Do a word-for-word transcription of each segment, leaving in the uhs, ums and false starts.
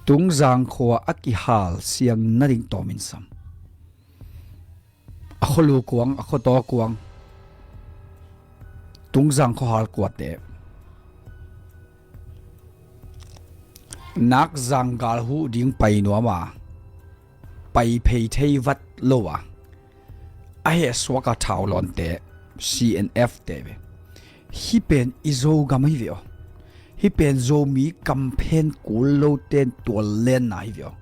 Tungzang khua a kihal siang nading tawmin sam. A khualu kuang, a khuataw kuang, Tungzang khuahal kuate, Nakzang gal huh ding pai nuam a, pai phei thei vat lo a, a heh suak a thau lawnte, C N F te ve. Hih pen i Zogam ahi ve aw. Hih pen Zomi kamphen kul lote'n tual lenna ahi ve aw.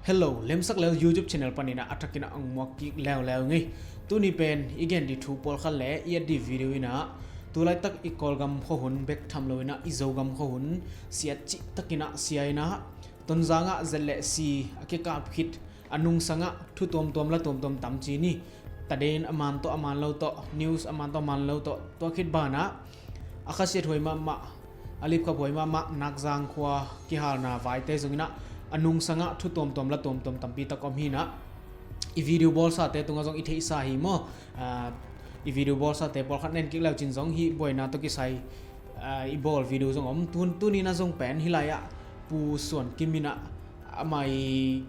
Hello, Lemsak Lel YouTube channel panin ah a thakin ah ong muak kik leuleu ngei. Tuni pen i gen ding thu pawlkhat le i et ding video in ah, tulaitak i Kawlgam khua hun bek tham lo in ah, i Zogam khua hun siat cihtakin ah sia in ah, Tonzang ah zet le si a kikap khit, a nungsang ah thu tuamtuam la tuamtuam tam ci ni. Taden a man tawh, a man lo tawh, news a man tawh, a man lo tawh, tua khit banah a khasiat huai mahmah, a lipkhap huai mahmah Nakzang khua kihalna vaite zong in ah, a nungsang ah thu tuamtuam la tuamtuam tampi tak om hi in ah, i video bawlsate tungah zong i theihsa hi maw. Ah, i video bawlsate pawlkhat na en kik leu cin zong hih buaina tawh kisai, ah, i bawl video zong om. Tun, tuni in ah zong pen hih lai ah Pu Suan Kim in ah amah i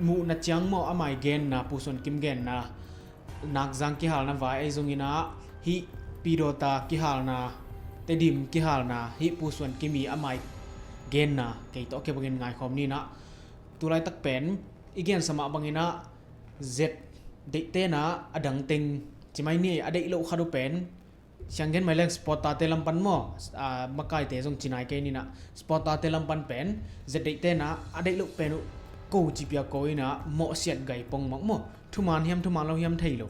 muhna ciang maw, amah i genna, Pu Suan Kim genna, Nakzang kihalna vai ahi zong in ah, hih Pidawta kihalna, Tedim kihalna, hih Pu Suan Kim i amah i genna kei tawh kei bangin ngaikhawm ni in ah, tulaitak pen i gensa mah bangin ah zet deihte in ah a dang teng ci mai ni, a deih loh khat uh pen, siang gen mai leng supporter-te lam pan maw, ah, makaite zong ci nai kei ni in ah, supporter-te lam pan pen zet deihte in ah a deih loh pen uh ko ci pia ko in ah mawhsiat gai pongmawk maw. Thuman hiam thuman lo hiam thei lo.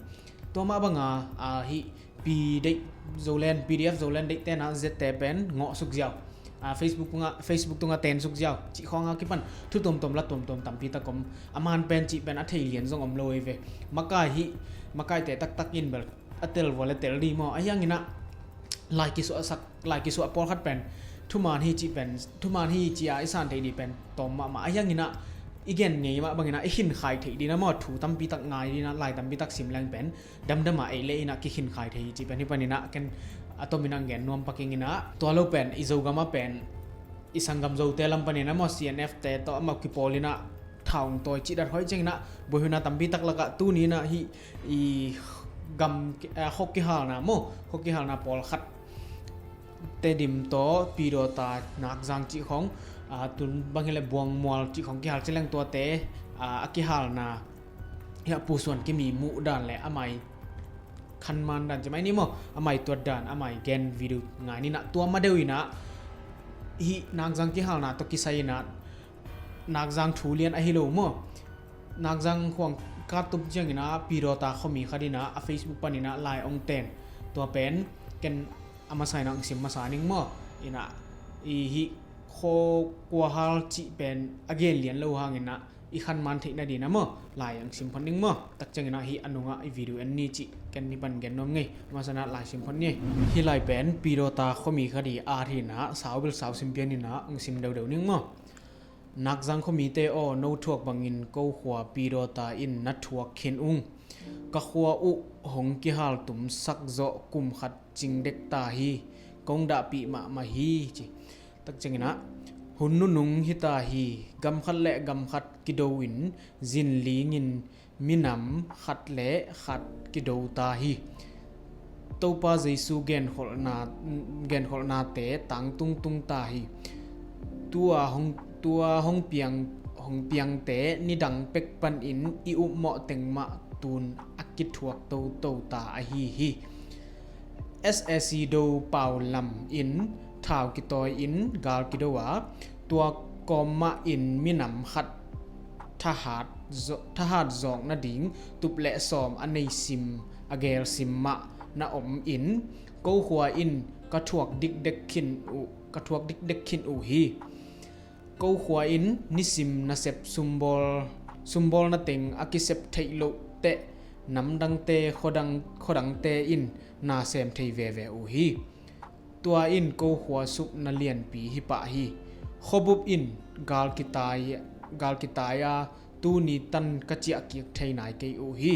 Tua mah banga, ah, hih Pi deih Zoland, P D F Zoland deihte in ah zette pen ngawh suk ziau, ah, Facebook tungah, Facebook tungah ten suk ziau cih khawng a kipan thu tuamtuam la tuamtuam tampi tak om. A man pen cih pen a thei lian zong om lo ei ve. Makai hih, makaite taktak in bel a tel vua le tel ding maw. Ahi hangin ah lai kisuahsak, lai kisuah pawlkhat pen thuman hi cih pen, thuman hi cih a i san thei ding pen tawm mahmah. Ahi hangin ah i gen ngei mah bangin ah i khinkhai theih ding in ah maw, thu tampi tak ngai ding in ah, lai tampi tak sim leng pen damdam a ei leh in ah kikhinkhai thei hi cih pen hih panin ah ken a tomin ah gen nuam pak ing in ah. Tua lo pen i Zogam ah pen i sanggam Zote lam panin ah maw, C N F te tawh amau kipawl in ah thaung tawi cih dan hoih ciangin ah buaihuina tampi tak lakah tuni in ah hih i gam, eh, khua kihalna maw, khua kihalna pawlkhat, Tedim tawh Pidawta, Nakzang cih khawng, ah, tun bang hi leh Buangmual cih khawng kihal ci leng tuate, ah, a kihalna hih a Pu Suan Kim i muh dan le amah i khanman dan ci mai ni maw, amah i tuat dan, amah i gen video ngai ni in ah. Tua ma deuh in ah hih Nakzang kihalna tawh kisai in ah Nakzang thu lian ahi lo maw, Nakzang khuang kah tum ciangin ah Pidawta khuami khat in ah a Facebook panin ah lai ong ten. Tua pen ken a masa in ah ong sim masa ning maw. In ah i hih khua kuahal cih pen a gen lian lo hangin ah i khanman theih nading in ah maw, lai ong sim phot ning maw. Tak ciangin ah hih a nungah i video en ni cih ken hih pan gen nuam ngei. A masa in ah lai sim phot ni. Hih lai pen Pidawta khuami khat i at hi in ah, saubil sau sim pian in ah ong sim deuhdeuh ning maw. Nakzang khuamite aw, no thuak bangin ko khua Pidawta in na thuak khin ung. Ka khua uh hong kihal tumsak zawh kum khat cing dek ta hi. Kong dahpih mahmah hi, ci. Tak ciangin ah hun nunung hi ta hi. Gam khat le gam khat kido in, zinling in, minam khat le khat kido ta hi. Topa Jesu genkholhna, genkholhnate tangtung tung ta hi. Tua hong, tua hong piang, hong piangte nidang pek panin i upmawh teng mah tun a kithuak toto ta ahi hi. S A C do pau lam in thau kitawi in gal kido a, tua kawm mah in minam khat thahat zaw-, thahat zawk nading tup le sawm a nei sim, a gel sim mah na om in, ko khua in ka thuak dikdek khin uh, ka thuak dikdek khin uh hi. Ko khua in nisim nasep sumbawl, sumbawl nateng a kisep theih loh teh, namdangte, khuadang, khuadangte in na sem thei veve uh hi. Tua in ko khua supna lianpi hi pah hi. Khuabup in gal kitai, gal kitai a, tuni tan ka ciah kik thei nai kei uh hi.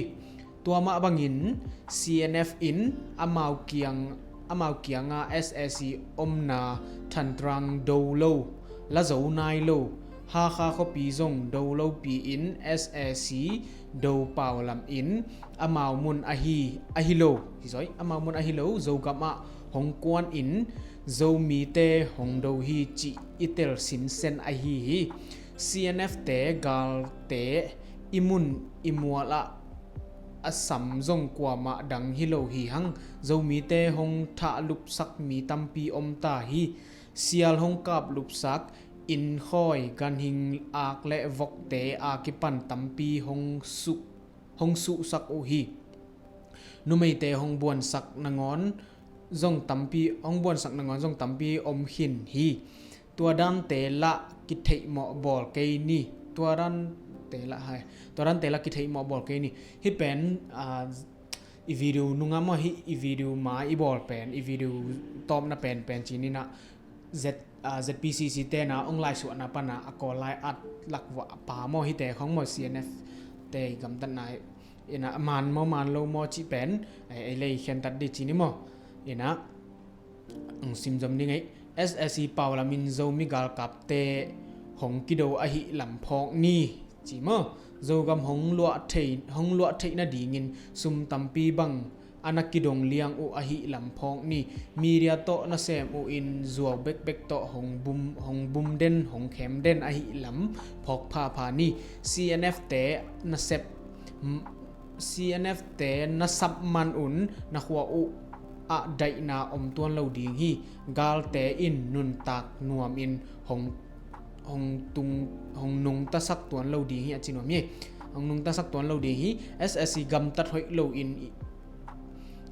Tua mah bangin C N F in amau kiang, amau kiangah S A C omna Thantrang do lo, la zo nai lo, Hakha khuapi zong do lopi in S A C do pau lam in amau mun ahi, ahi lo, hi zoi, amau mun ahi lo, Zogam ah hong kuan in Zomite hong do hi cih i tel sinsen ahi hi. C N F te galte i mun i mual ah a sam zong kuamah dang hi lo hi hang. Zomite hong thah lupsak mi tampi om ta hi. Sial hong kap lupsak, innkhawi, ganhing ak le vokte a kipan tampi hong suh, hong suhsak uh hi. Numeite hong buansak nangawn zong tampi, hong buansak nangawn zong tampi om khin hi. Tua dante lah kitheihmawh bawl kei ni. Tua dante lah hai. Tua dante lah kitheihmawh bawl kei ni. Hih pen, ah, i video nungah maw, hih i video ma i bawl pen, i video tawpna penpen ci-in ah Z, ah, Z P C C te na hong laisuahna pan a, a kawl lai at lak vua pa maw, hihte khong maw, C N F te i gamtatna in ah man maw, man lo maw cih pen ei, ei lei khentat dih ci ni maw. In ah hong sim zom ding ei. S A C pau lam in Zomi galkapte hong kido ahih lam phawk ni, ci maw. Zogam hong luah thei, hong luah theih nadingin sum tampi bang a na kidong liang uh ahih lam phawk ni. Media tawh nasem uh in zuau bekbek tawh hong bum, hong bum den, hong khem den ahih lam phawk phapha ni. C N F te nasep, m-, C N F te na sap man un na khua uh ah daihna om tuan lo ding hi. Galte in nuntak nuam in hong, hong tung, hong nungtasak tuan lo ding hi, a ci nuam hi. Hong nungtasak tuan lo ding hi. S A C gamtat hoih lo in,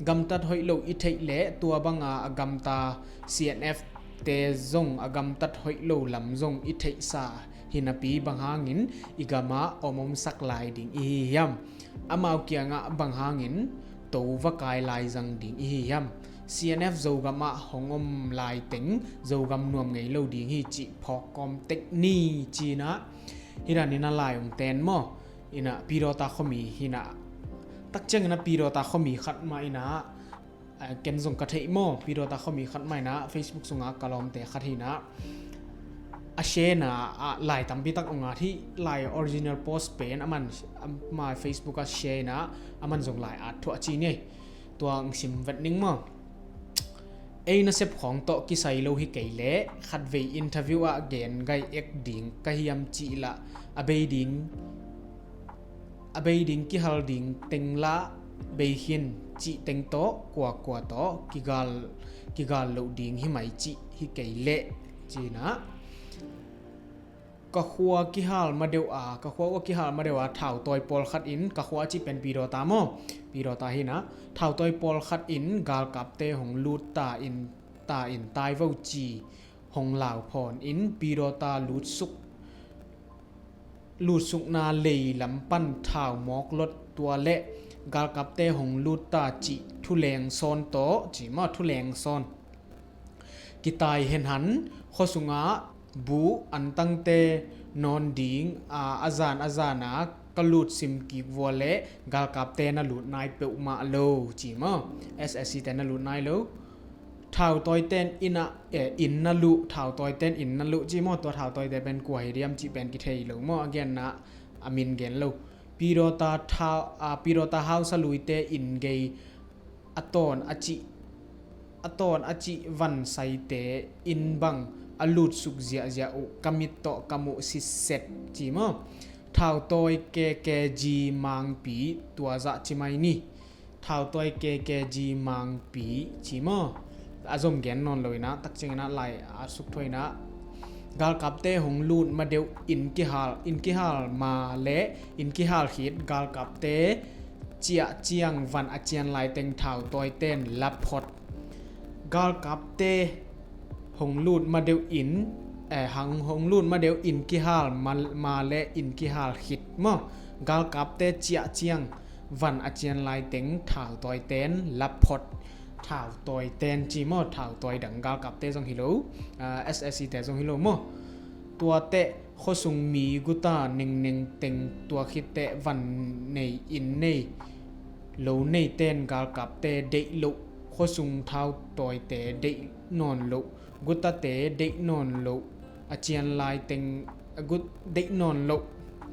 gamtat hoih lo i theih leh tua banga a gamta C N F te zong a gamtat hoih lo lam zong i theihsa hi napi, bang hangin i gamah om omsak lai ding i hi hiam? Amau kiangah bang hangin to va kai lai zang ding i hi hiam? C N F Zogam ah hong om lai teng Zogam nuam ngei lo ding hi cih phawk kawm tek ni, ci-in ah hih dan in ah lai hong ten maw. In ah Pidawta khuami hi-in ah, tak ciangin ah Pidawta khuami khat mah in ah, eh, ken zong ka theih maw, Pidawta khuami khat mah in ah Facebook sungah ka lawmte khat hi-in ah, a share-na ah lai tampi tak hong at hi. Lai original post pen aman, ama Facebook ah share-na, aman zong lai at thuah ci ni. Tua hong sim vet ning maw. Ei nasep khawng tawh kisai lo hi kei leh khatvei interview ah gen gai ek ding ka hiam cih lah, a bei ding, a bei ding kihal ding teng lah bei khin cih teng tawh kuakua tawh kigal, kigal loh ding hi mai cih hi kei leh, ci-in ah. Ka khua kihal madeuh a, ka khua uh a kihal madeuh a, thautawi pawlkhat in, ka khua a cih pen Pidawta maw, Pidawta hi-in ah, thautawi pawlkhat in galkapte hong lut ta in, ta in tai vo ci hong lau phawn in Pidawta lutsuk, lutsukna lei lam pan thau mawk lot, tua leh galkapte hong lut ta cih thuleng sawn tawh, ci maw, thuleng sawn. Kitai henhan, khua sungah bu antangte nawn ding a, a zan a zan a ka lut sim kik vua leh galkapte na lut nai peuhmah lo, ci maw. S A C te na lut nai lo. Thautawite in ah, eh, inn na luh, thautawite in inn na luh, ci maw. Tua thautawite pen kua hi diam cih pen kithei lo maw, a genna a min gen lo. Pidawta thau, ah, Pidawta hausa luite inn gei a tawn a cih, a tawn a cih vansaite inn bang a lutsuk ziahziah uh ka mit tawh ka muh sitset, ci maw. Thautawi K K G Mangpi, tua zah ci mai ni. Thautawi K K G Mangpi, ci maw. A zom gen nawn lo-in ah, tak ciangin ah lai a suk thuah-in ah, galkapte hong lut madeuh inn kihal, inn kihal ma leh inn kihal khit galkapte ciah ciang van a cian lai teng thautawite in lap phot. Galkapte hong lut madeuh inn, eh, hang, hong lut madeuh inn kihal ma, ma leh inn kihal khit maw, galkapte ciah ciang van a cian lai teng thautawite in lap phot. Thautawite in ci maw, thautawi dang galkapte zong hi lo, ah, S A C te zong hi lo maw. Tua teh khuasung mi guta nengneng teng, tua khit teh van nei, inn nei, lo neite in galkapte deih loh Khuasung thau tawite deih nawn loh, gutate deih nawn loh, a cian laiteng a gut deih nawn loh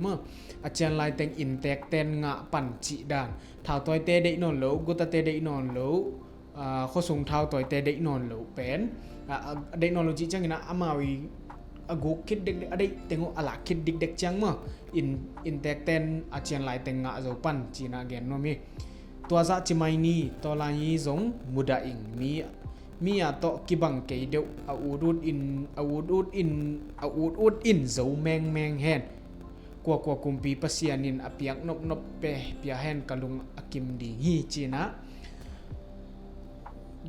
maw, a cian laiteng inntekten ngah pan cih dan. Thau tawite deih nawn loh, gutate deih nawn loh, aa, khuasung thau tawite deih nawn loh pen, aa, a deih nawn loh cih ciangin ah amau i a guk khit dekdek, a deih teng uh a lak khit dikdek ciang maw, inn, inntekten a cian laiteng ngah zo pan cih na gen nuam hi. Tua zah ci mai ni, tua lai hi zong mudah ing, mi, mi a tawh kibang kei deuh, a ut ut in, a ut ut in, a ut ut in zo mengmeng hen. Kuakua kumpi Pasian in a piak nopnop pe pia hen, ka lung a kim ding hi, ci-in ah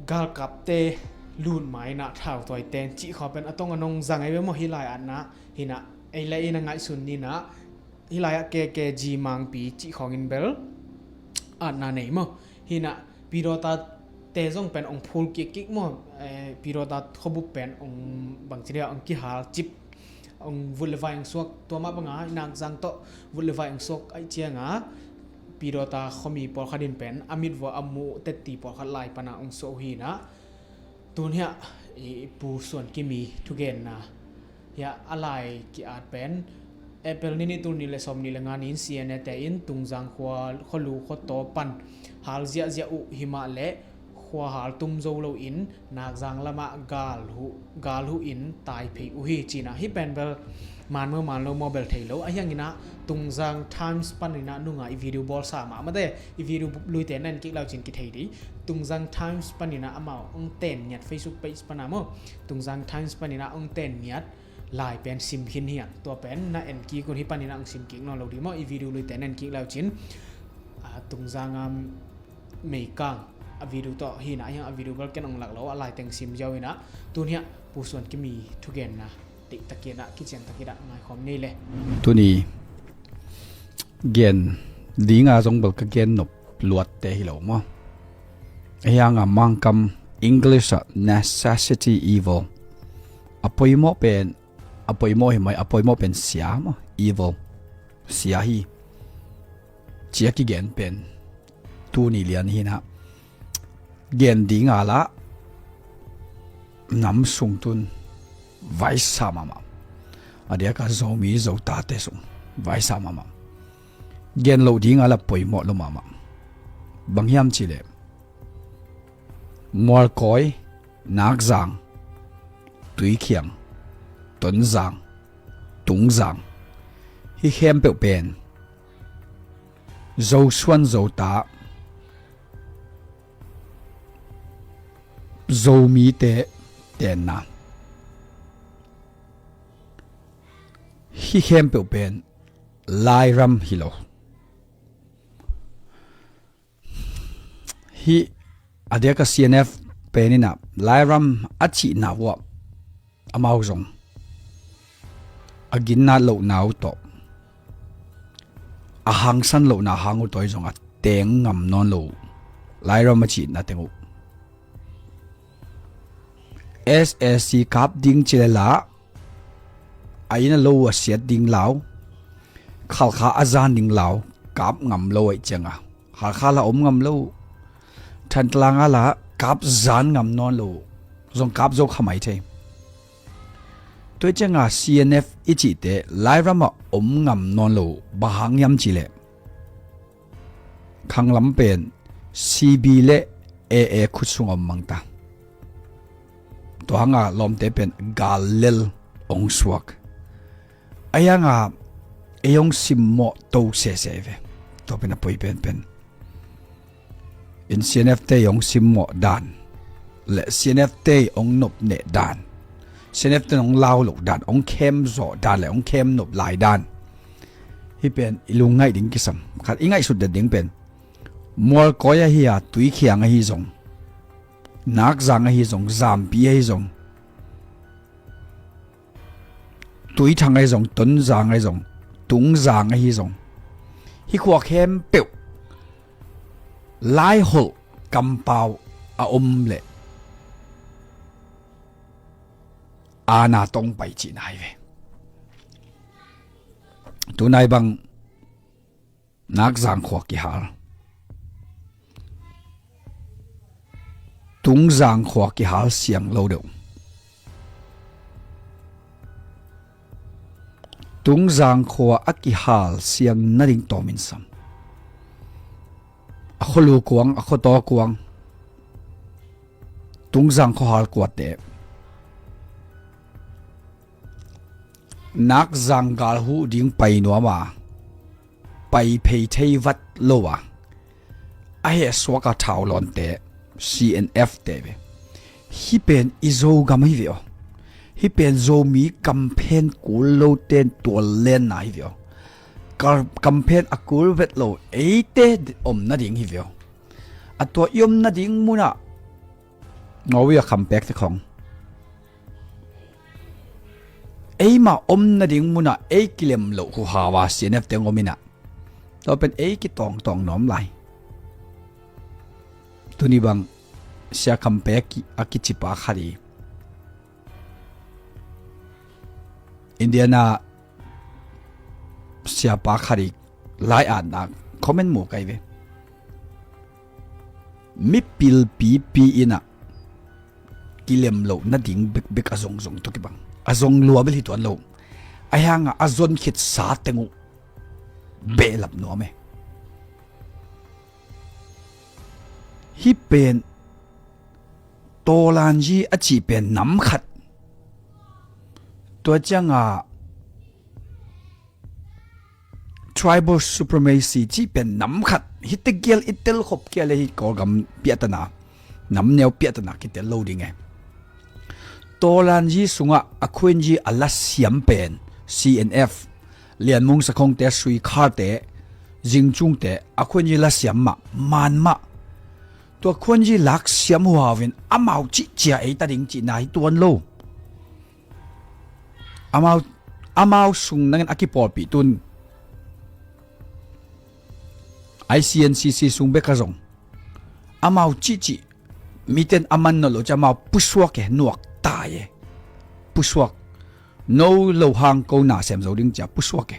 galkapte lut ma-in ah thau tawite cih khawng pen a tong a nong zang ei ve maw, hih lai-at na hi-in ah, ei le ei na ngaihsun ni-in ah, hih lai-ah K K G Mangpi cih khawng in bel atna nei maw. Hi-in ah Pidawta te zong pen ong phul kikkik maw, eh, Pidawta khuabup pen ong bangci dia ong kihal cip, ong vut le vai ong suak, tua mah banga i Nakzang tawh vut le vai ong suak ahih cianga Pidawta khuami pawlkhat in pen a mit vua a mu tetti pawlkhat lai pana ong suah uh hi-in ah, tun hiah i Pu Suan Kimi thugenna hiah a lai ki-at pen April ni nih, tul nih le sawm nih le nga ni-in C N A te in Tungzang khua, khualu khuataw pan hal ziahziah uh, himah le khua hal tum zo loin Nakzang lamah gal huh, gal huh in tai phei uh hi, ci-in ah. Hih pen bel man maw man lo maw bel thei lo, ahi hangin ah Tungzang Times panin ah nunga i video bawlsa mahmah te, i video luite na en kik le uh cin kithei ding. Tungzang Times panin ah amau ong ten ngiat, Facebook page pana maw, Tungzang Times panin ah ong ten ngiat lai pen sim khin hi hang. Tua pen na en kik un, hih panin ah ong sim kik nawn lo ding maw, i video luite na en kik le uh cin. Ah, Tungzang a meikang a video tawh hi-in ah, ahi hang a video bel ken ong lak lo, a lai teng sim ziau in ah, tun hiah Pu Suan Kimi thugenna deihtakin ah, kiciantakin ah ngaikhawm ni le. Tuni gen dinga zong bel ka gen nop luatte hi lo maw. Ahi hanga Mangkam English ah necessity evil. A poimawh pen, a poimawh hi mai, a poimawh pen sia maw, evil. Sia hi. Ci-a kigen pen tuni lian hi-in ah, gen dinga lah nam sung tun vaisa mahmah. A diaka Zomi Zotate sung vaisa mahmah. Gen loh dinga lah poimawh lo mahmah. Bang hiam cih leh Mualkawi, Nakzang, Tuikhiang, Tonzang, Tungzang, hih khempeuh pen Zosuan Zota, Zomite tenna. Hih khempeuh pen Lairam hi lo. Hih a diaka C N F pen in ah Lairam a cihna uh ah amau zong a ginnat lohna uh tawh, a hangsan lohna hang uh tawh hi zong a teng ngam nawn lo uh. Lairam a cihna teng uh S A C kap ding ci le lah, a inn a lo uh a siat ding lau, Khalkha a zan ding lau kap ngam lo ahih cianga, Khalkha lah om ngam lo uh. Thantlang ah lah kap zan ngam nawn lo uh. Zong kap zo kha mai thei. Tua ahih cianga C N F i cihte Lairam ah om ngam nawn lo uh. Bang hang hiam cih leh khanglam pen C B le A A khut sung om mang ta. Tua hanga lawmte pen gal lel ong suak. Ahi hanga ei ong simmawh to sese ve. Tua pen a poi penpen. In C N F te ong simmawh dan le C N F te ong nopneh dan, C N F te ong lau loh dan, ong khem zawh dan le ong khem nop lai dan, hih pen i lungngaih ding kisam. Khat i ngaihsut det ding pen Mualkawi ahi a, Tuikhiang ahi zong, Nakzang ahi zong, Zampi ahi zong, Tuithang ahi zong, Tonzang ahi zong, Tungzang ahi zong, hih khua khempeuh laiholh kampau a om leh aana tawh ong pai cihna hi ve. Tunai bang Nakzang khua kihal, Tungzang khua kihal siang lo deuh. Tungzang khua a kihal siang nading tawmin sam. A khualu kuang, a khuataw kuang. Tungzang khuahal kuate. Nakzang gal huh ding pai nuam a, pai phei thei vat lo a, a hehsuak a thau lawnte, C N F te ve. Hih pen i Zogam hi ve aw. Hih pen Zomi kamphen kul lote tual lenna hi ve aw. Ka-, kamphen a kul vet lo eite om nading hi ve aw. A tua i om nading munah Norway a khampek te khong, eima om nading munah ei kilem loh huhau a C N F teng om inah, tua pen ei kitawngtawng nuam lai. Tuni bang sia khampek a kicipa khat i Indiana siapa khat i lai-atna comment mu kai ve. Mipil pipi inah kilem loh nading bekbek a zongzong tawh kibang. A zong lua bel hi tuan lo. A hiangah a zon khitsa teng uh behlap nuam e. Hih pen Tawlanzi a cih pen nam khat. Tua ciangah tribal supremacy cih pen nam khat. Hih tegel i tel khop kia le hih Kawlgam piahtana, nam neu piahtana kitel lo ding e. Tawlanzi sungah a khuenzi a lasiam pen C N F, Lianmung Sakhongte, Suikharte, Zingcungte, a khuenzi lasiam mah, man mah. Tua khuenzi laksiam huhau in amau cihcia ei ta ding cihna hi tuan lo. Amau, amau sung nangin a kipawlpih tun I C N C C sung bek a zong amau cihcih miten a man nawn lo ci amau pusuak e, nuak tai e. Pusuak. No lo hang ko na sem zo ding cia pusuak e.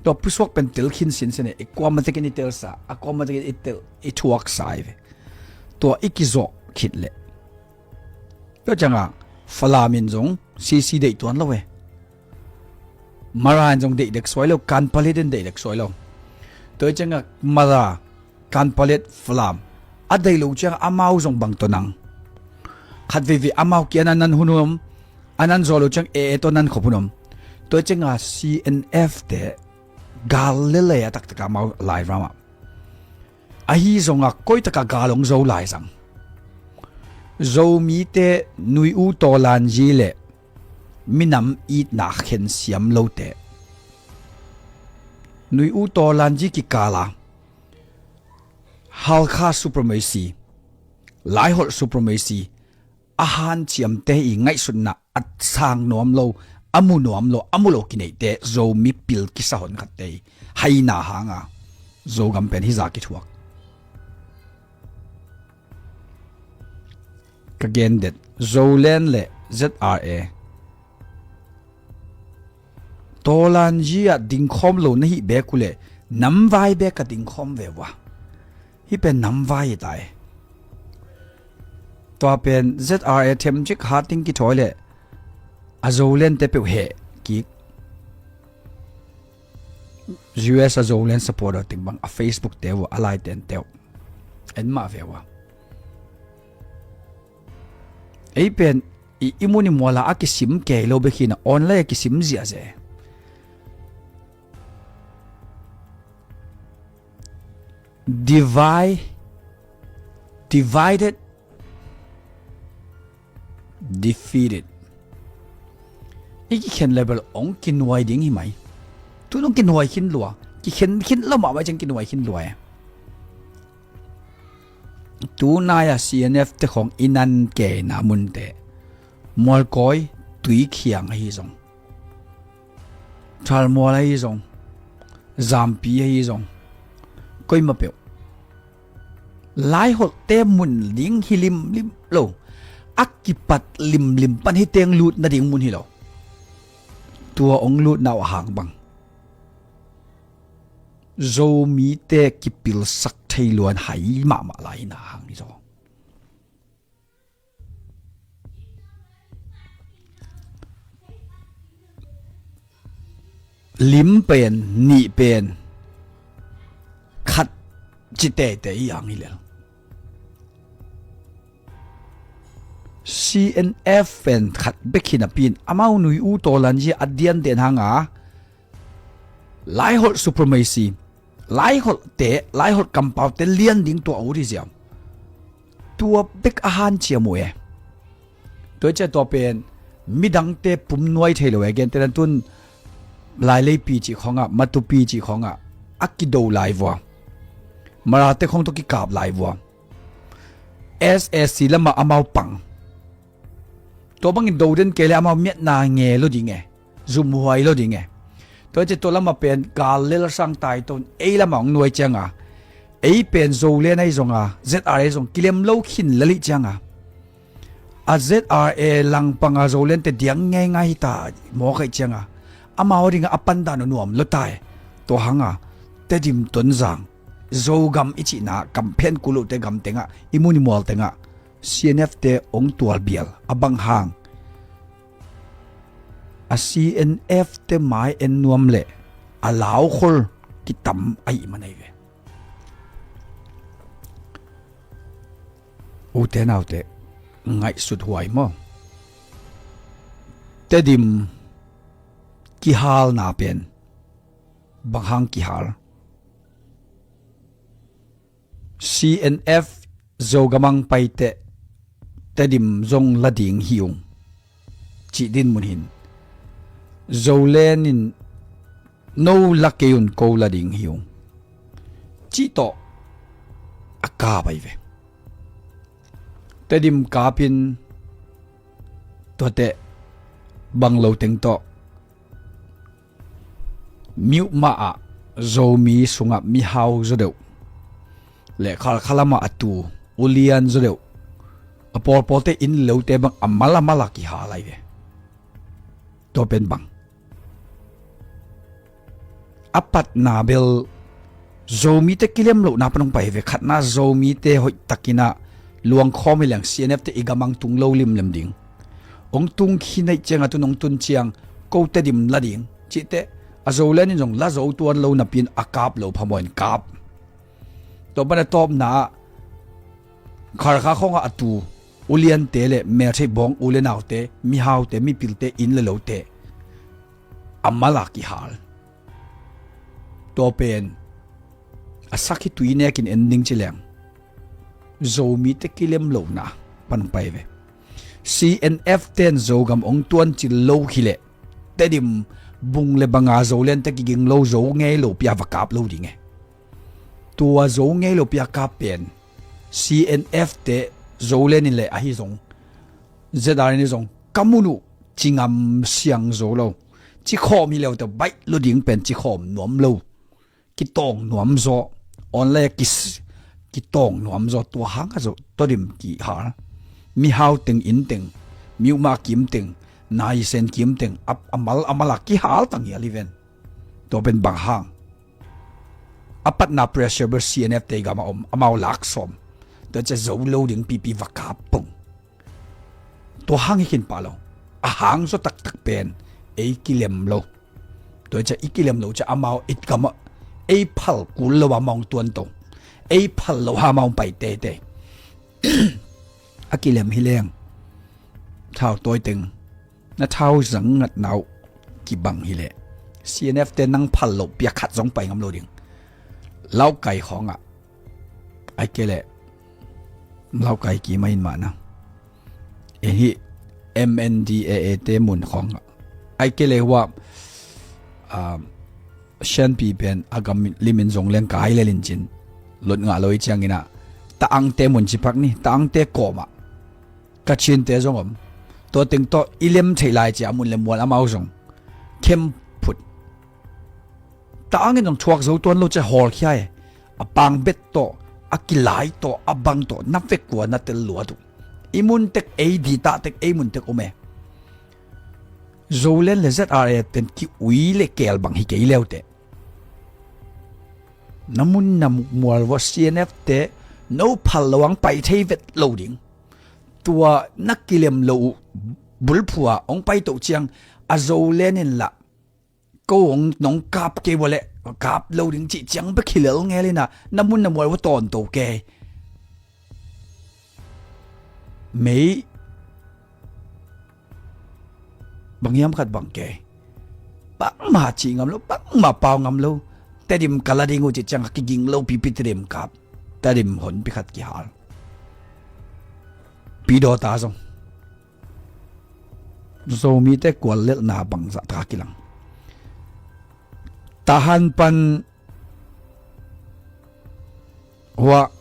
Tua pusuak pen tel khin sinsen e, i kuamah tekin i telsa, a kuamah tekin i tel, i thuaksa i ve. Tua i kizawh khit leh. Tua ciangah Falam in zong C C deih tuan lo e. Mara in zong deih dek suai lo, Kanpalet in deih dek suai lo. Tua ciangah Mara, Kanpalet, Falam a deih lo ciangah amau zong bang tawh nang. Khat veivei amau kia nan nan hun om, a nan zaw lo ciang e e tawh nan khop hun om. Tua ciangah C N F te gal lele a taktak amau Lairam ah. Ahi zongah koitakah gal hong zo lai zang. Zomite Nui U Tawlanzi le minam itna khensiam lote, Nui U Tawlanzi kikala Halkha supremacy, Laiholh supremacy, a hanciamte i ngaihsutna a sang nuam lo, a mu nuam lo, a mu lo kineihte Zomi pil kisa honkhatte i haina hanga Zogam pen hizah kithuak. Ka gendet Zoland le Z R A Tawlanzi ah dingkhawm lo na hih bek uh leh namvai bek ka dingkhawm ve uh a. Hih pen namvai hi ta e. Tua pen Z R A themcik hat ding kithawi leh a Zolante peuh heh kik. U S a Zoland supporter ting bang a Facebook te uh a laiten teuh en mah ve uh a. Ei pen i, i mun i muala a kisim kei lo bek hi na online a kisim ziahziah e. Divide, divided, defeated. I kikhen level ong kinuai ding hi mai. Tun ong kinuai khin lua. Kikhen khin lo mahmah ciang kinuai khin lua e. Tunai a C N F te khong i nan keina munte Mualkawi, Tuikhiang ahi zong, Thalmual ahi zong, Zampi ahi zong, koima peuh Laiholhte mun ding hi limlim lo. A kipat limlim pan hi teng lut nading mun hi lo. Tua ong lutna uh a hang bang Zomite kipilsak thei luan hai mahmah lai hi na hang hi zaw. lim pen, nih pen, khat ci teitei i ang hi lel. C N F pen khat bek hi napi in amau nui u tawlan zia a dian den hanga laiholh supremacy, laiholhte, laiholh kampaute lian ding tua a ut hi ziau. Tua bek a hanciam uh e. Tua i ciah tua pen midangte pum nuai thei lo e, gentehna tun Laileipi cih khawngah, Matupi cih khawngah a kido lai vua, Marate khawng tawh kikap lai vua. S A C lamah amau pang. Tua bangin do den kei le amau miatna nge lo ding e, zumhuai lo ding e. Tua i ciah tua lamah pen gal lel sang tai ton ei lamah hong nuai cianga ei pen Zoland ahi zonga Z R A zong kilem lo khin lel ih cianga a Z R A langpanga Zolante diang ngeingai hita mawk aih cianga amau dinga a pandan uh nuam lo tai. Tua hanga Tedim, Tonzang, Zogam i cihna kamphen kul lohte gam tengah, i mun i mual tengah C N F te hong tualbial a bang hang a C N F te mai en nuam le a laukhol kitam ahi man ahi ve. Ute naute, ngaihsut huai maw? Tedim kihalna pen bang hang kihal? C N F Zogam ang paiteh Tedim zong la ding hi ung cih dinmun hin Zoland in no la kei un, ko la ding hi ung cih tawh a kap ahi ve. Tedim kapin tuateh bang lo teng tawh Mihmah ah Zomi sungah mihau zaw deuh le Khalkha lamah a tu ulian zaw deuh a pawlpawlte inn lote bang a mal a mal a kihal ahi ve. Tua pen bang a patna bel Zomite kilem lohna pan hong pai ve. Khatna Zomite hoihtakinah luangkhawm hi leng C N F te i gamang tung lo limlem ding. Hong tung khin aih cianga tun hong tun ciang ko Tedim la ding cihteh a Zoland in zong la zo tuan lo napi in a kap lo phamawh in kap. Tua pan a tawpna ah Khalkha khawngah a tu uliante le meltheih bawng u le naute, mihaute, mipilte, inn le lote a mal a kihal. Tua pen a sakhi tui nekin en ding ci leng Zomite kilem lohna pan hong pai ve. C N F ten Zogam hong tuancil lo hileh Tedim bung le banga Zolante kiging lo, zo ngei lo pia va kap lo ding e. Tua zo ngei lo pia kap pen C N F te Zoland in le ahi zong Z R A in zong ka mun uh ci ngam siang zo lo, ci khawm hi leute baih lo ding pen ci khawm nuam lo, kitawng nuam zaw, online a kis-, kitawng nuam zaw, tua hang a zo Tedim kihal. Mihau teng, inn teng, miuhmah kim teng, naisen kim teng a, a mal a mal a kihal tang hial hi ven. Tua pen bang hang? A patna pressure bel C N F te i gam a om, amau lak sawm. Tua cia zo lo ding pipi va kap pong. Tua hang hi khin pah lo. A hang zaw taktak pen ei kilem lo. Tua cia i kilem lo cia amau it gam ah ei phal kul lo amau hong tuan to. Ei phal lo ha amau hong pai teitei. A kilem hi leng thau tawi teng na thau zang ngatna uh kibang hileh C N F te nang phal loh pia khat zong pai ngam lo ding. Laukai khawngah ai kei leh Laukai kim a in mahna en hih M N D A A te mun khawngah ai kei leh hua, ah, Shanpi pen a gam limin zong leng kai lel in cin lot ngah lo i cianginah ta angte mun cipak ni, ta angte kawmah Kachinte zong om. Tua teng tawh i lem theih lai cia a mun le mual amau zong khem phut. Ta angin zong thuak zo tuan lo cia hawlkhia e. A pangbet tawh, a kilai tawh, a bang tawh na vek kua na tel luat uh. I mun tek ei ditah tek ei mun tek om e. Zoland le Z R A ten ki-ui le keel bang hi kei leuteh na mun na mual vua C N F te no phal lo ang pai thei vet lo ding. Tua na kilem lo uh bulphua hong pai toh ciang a Zoland in lah ko hong nong kap kei vua leh kap lo ding cih ciang bek hi lel ngel inah na mun na mual vua tawnto kei. Mei bang hiam khat bang kei. Bangmah cih ngam lo, bangmah pau ngam lo. Tedim ka la ding uh cih ciang a kiging lo pipi Tedim kap. Tedim honpi khat kihal. Pidawta zong Zomite kual lelhna bangzah taka kilang. Tahan pan hua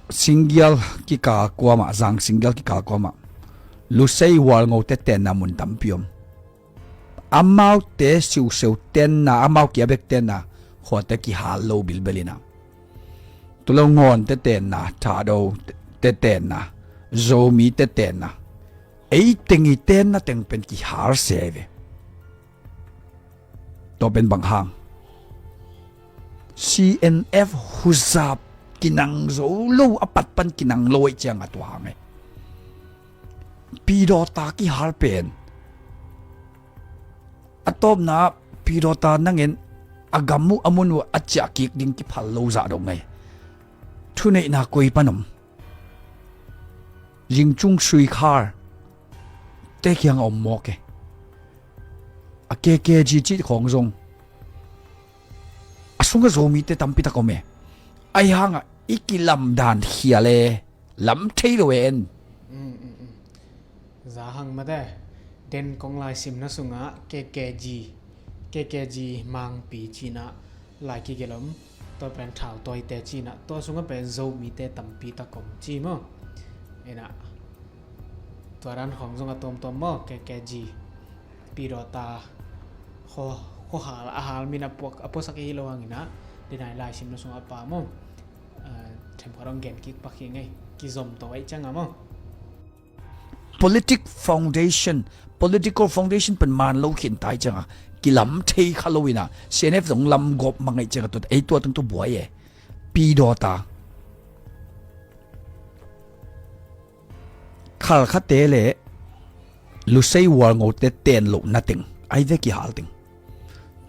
Singgial kikal kuamah, Zang Singgial kikal kuamah Lusei Hualngote tenna mun tampi om. Amaute siuseu tenna, amau kia bek tenna khuate kihal lo bilbel inah, tu lo Ngawnte tenna, Thahdote tenna, Zomite tenna, ei teng i tenna teng pen kihal se ve. Tua pen bang hang? C N F huzap kinang zo lo, a pat pan kinang lo aih cianga tua hang e. Pidawta kihal pen a tawpna Pidawta nangin a gam uh a mun uh a ciah kik ding kiphal lo zah dong ngai. Thuneihna koi pan om? Zingcung Suikhar te kiang a om mawk e. A K K G cih khawng zong a sungah Zomite tampi tak om e. Ahi hangah i kilamdan khial e, lam thei lo e en. Mm, mm, mm. Za hang mate, den kong laisimna sungah K K G, K K G Mangpi cinah lai kigelh om, tua pen Thautawite cinah, tua sungah pen Zomite tampi tak om ci maw? Inah tua dan khawng zong a tuamtuam maw, K K G, Pidawta khuahal a hal min a puak a puasak i hi lo hanginah, denai laisimna sungah a pa maw? Themkhat hong gen kik pak hi ngei, kizom to aih cianga maw? Politic foundation, political foundation pen man lo khin tai cianga kilam thei kha lo inah, C N F zong lam gawp mang aih cianga tua ei tua tungtu buai e. Pidawta Khalkhate le Lusei Hualngote ten loh na teng ai ve kihal teng.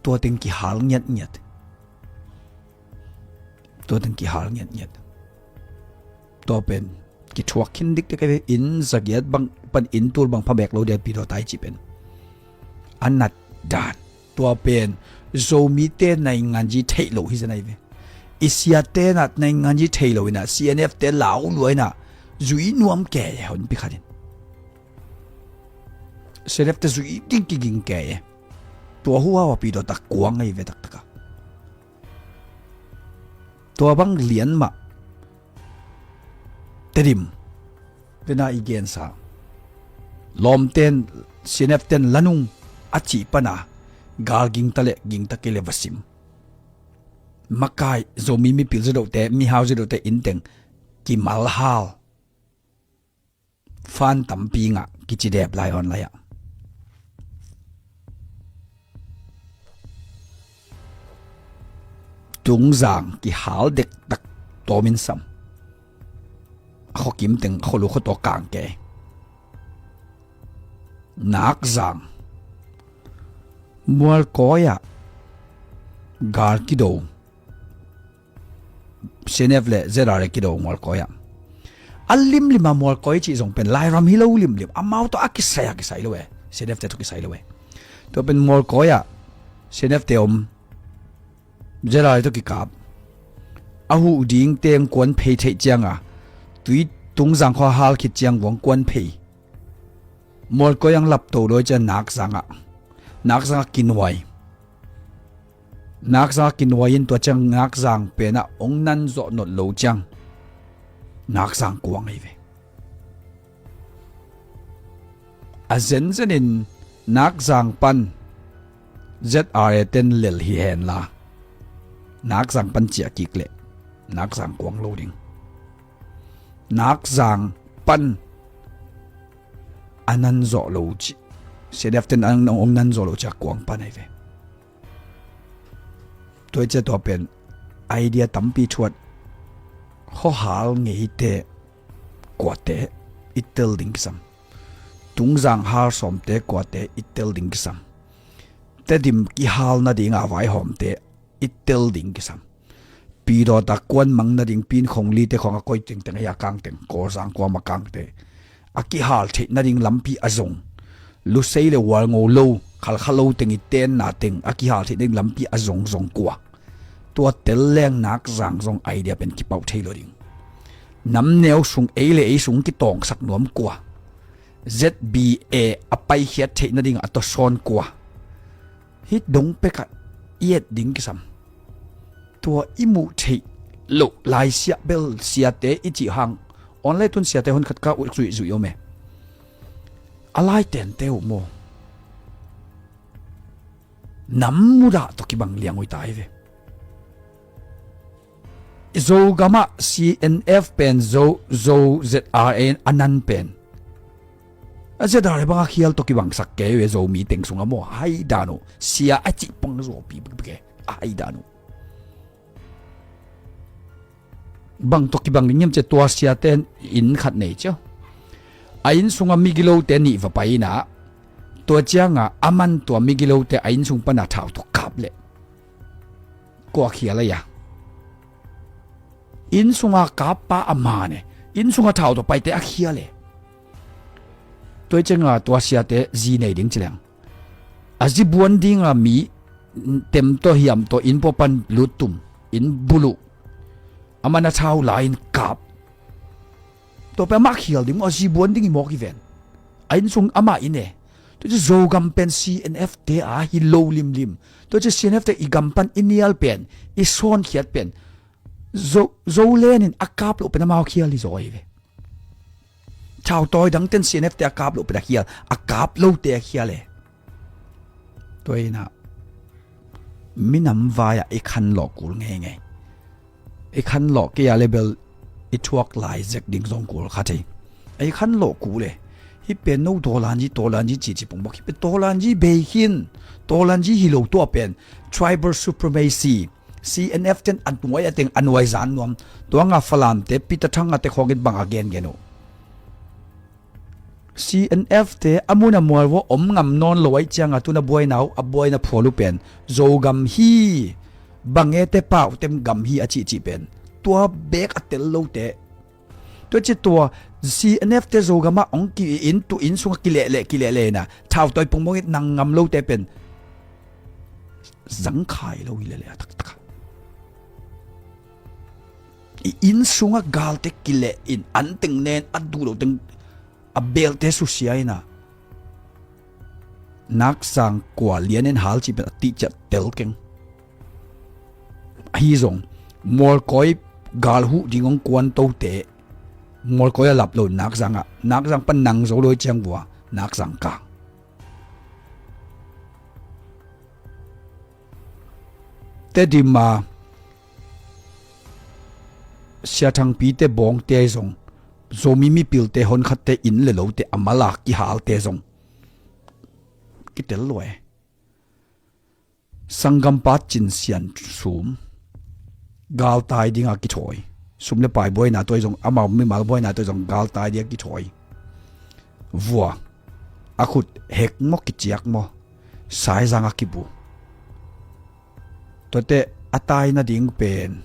Tua teng kihal ngiatngiat. Tua teng kihal ngiatngiat. Tua pen kithuak khin dikdek ai ve, inn zagiat bang pan inn tul bang pha bek lo dia Pidawta i cih pen a nat dan. Tua pen Zomite nainganzi theih loh hi zen ai ve. I siate nat nainganzi thei lo inah C N F te lau lua inah zui nuam kei e, honpi khatin C N F te zui ding kiging kei e. Tua huhau a Pidawta kuang ai ve taktaka. Tua bang lian mah Tedim vena i gensa lawmten C N F ten lanung a cih pana gal gingta le gingta kei le va sim. Makai Zomi mipil zadohte, mihau zadohte inteng kimalhal fan tampi ngah kici dep lai awn lai ah. Tungzang kihal dektak tawmin sam. A khuakim teng a khualu khuataw kang kei. Nakzang Mualkawi ah gal kido. C N F le Z R A kido Mualkawi ah. A limlim a Mualkawi cih zong pen Lairam hi lo limlim. Amau tawh a kisai a kisai lo e. C N F te tawh kisai lo e. Tua pen Mualkawi ah C N F te om. Z R A tawh kikap. A huh ding teng kuan phei theih cianga tui Tungzang khua hal khit ciang guang kuan phei. Mualkawi ang lapto dawi ciang Nakzang ah. Nakzang ah kinuai. Nakzang a kinuai in tua ciang Nakzang penah ong nan zawh nolh lo ciang Nakzang kuang ahi ve. A zenzen in Nakzang pan Z R A ten lel hi henla Nakzang pan ciah kik leh Nakzang kuang lo ding. Nakzang pan a nan zawh lo ci, C N F ten ong nan zawh lo ci a kuang pan ahi ve. Tua i cia tua pen idea tampi thuat. Khuahal ngeite kuate i tel ding kisam. Tungzang hal sawmte kuate i tel ding kisam. Tedim kihal nadinga vaihawmte i tel ding kisam. Pidawta kuan mang nading Pin Khong Li te khawng a koi tengteng a, hia kangteng Kawlzang kuama kangte a kihal theih nading lampi a zong, Lusei le Walngo lo, Khalkha lo teng i tenna teng a kihal theih nading lampi a zong zong kua? Tua tel leng Nakzang zong idea pen kipauh thei lo ding. Namneu sung ei le ei sung kitawngsak nuam kua? Z B A a paikhiat theih nading a tawsawn kua? Hih dong pekah i et ding kisam. Tua i muh theih loh lai sia bel siate i cih hang online tun siate honkhat ka ut zuihzuih om e. A lai tente uh maw? Nam mudah tawh kibang liang uh hi ta hi ve. Zogamah C N F pen Zo, Zo Z R A a nan pen a Z R A banga khial tawh kibangsak kei ve, Zomi teng sungah maw? Hai dan uh, sia a cih pang zuaupi bikbik e, a hai dan uh. Bang tawh kibang ding hiam cia, tua siate in khat nei cia. A inn sungah migilote nih va pai inah, tua ciangah a man tua migilote a inn sung pana thau tawh kap leh kua khial a ia? Inn sunga kappa a man e, inn sunga thau tawh paite a khial e. Tua ciangah tua siate zi nei ding ci leng, a zi buan dinga mi tem tawh hiam tawh inn pua pan luttum, inn buluh, a man a thau lai-in kap. Tua pen amah khial ding maw, a zi buan ding hi mawk hi ven. A inn sung amah inn e. Tua ci Zogam pen C N F te a hi lo limlim. Tua ci C N F te i gam pan i nial pen, i sawnkhiat pen Zo, Zolen in a kap loh pen amau khial hi zaw hi ve. Thautawi dangten C N F te a kap loh pen a khial, a kap lote a khial e. Tua inah minam vai-ah i khanlawh kul ngeingei. I khanlawh kei a le bel i thuak lai zek ding zong kul kha thei. I khanlawh kul e. Hih pen no tawlanzi, tawlanzi cici pong bawk. Hih pen tawlanzi bei khin, tawlanzi hi lo, tua pen tribal supremacy. C N F ten a nuai a teng a nuai zan nuam. Tuanga Falamte Peter Thanga te khawngin bang a gengen uh? C N F te a mun a mual vua om ngam nawn lo aih cianga tun a buaina uh, a buaina phual uh pen Zogam hi, bangete pau tem gam hi a cihcih pen tua bek a tel lote. Tua ci tua C N F te Zogamah hong ki-in tu inn sungah kilehleh kilehleh ina thautawi pongpong it nang ngam lote pen zangkhai lo hi lehleh a taktakah. I inn sungah galte kileh in an teng nen a duh lo teng a belte susia ina Nakzang kua lian in hal cih pen a tihciah tel keng. Ahi zong mualkawi gal huh ding hong kuan tote mualkawi a lap lo Nakzang ah Nakzang pan nang zo lo ciang vua Nakzang kang. Tedim a Sia Thangpi te Bawngte zong Zomi mipilte honkhatte inn le lote a malak kihalte zong kitel lua e. Sanggampa Cin Sian Sum galtai dinga kithawi. Sum le pai buaina tuai zong amau mimal buaina tuai zong galtai dinga kithawi. Vua a khut hek maw kiciak maw saizang a kibu. Tuate a tai nading pen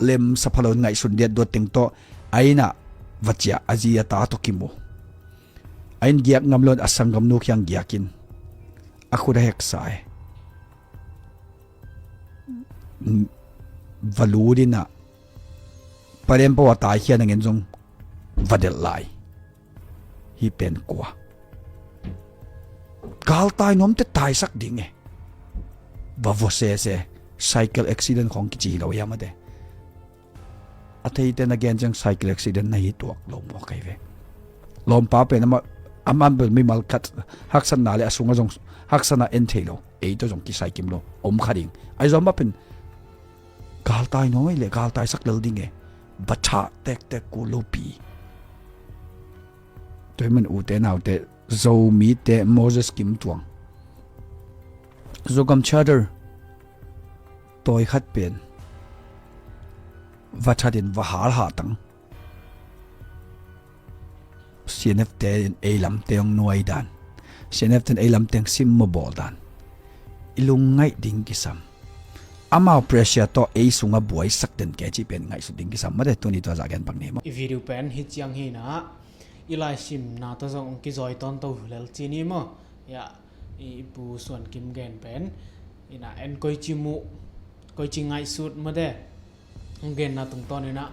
lem saphalon ngaihsun diat duat teng tawh a inn ah va ciah a zi a ta tawh kimu. A inn giak ngam loin a sanggamnu kiang giakin a khut a heksa e. Va lut inah pariampo a taikhia nangin zong va delh lai. Hih pen kua? Galtai nuamte taisak ding e. Va vua sese. Cycle accident khawng kici hi lo hiam ate. A theite na gen ciang cycle accident na hi tuak lo maw kai ve. Lawmpa pen amah amah bel mimal khat haksatna le a sungah zong haksatna en thei lo. Ei tawh zong kisai kim lo om kha ding. Ahi zong amah pen galtai nuam ei le galtai sak lel ding e. Bathah tektek ku lopi. Tua hi man ute naute Zomite Moses Kim Tuang Zogam Charter tawi khat pen va thatin va hal hahtang. C N F te in ei lamte hong nuai dan, C N F te in ei lamte hong simmaw bawl dan. i lungngaih ding kisam. Amau pressure tawh ei sungah buaisak den kei cih pen ngaihsut ding kisam mate. Tuni tua zah gen pak ni maw. I video pen hi ciang hi na, i laisimna tawh zong ong kizawi tawnto lel ci ni maw. Ya, i, i Pu Suan Kim gen pen ina en koici muh, koici ngaihsut mate. Hong genna tungtawn inah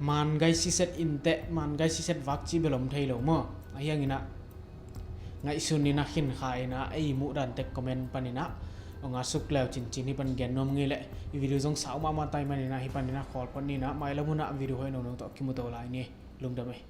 man gai siset inteh, man gai siset vak cih bel om thei lo maw. Ahi hang inah ngaihsun inah khin kha inah ei muh dan tek comment pan inah hong a suk leu cincin hi pan gen nuam ngei leh i video zong sau mahmah tai man inah hi pan inah khawl pan inah mailam hunah video hoih nonong tawh kimu to lai ni. Lungdam ei.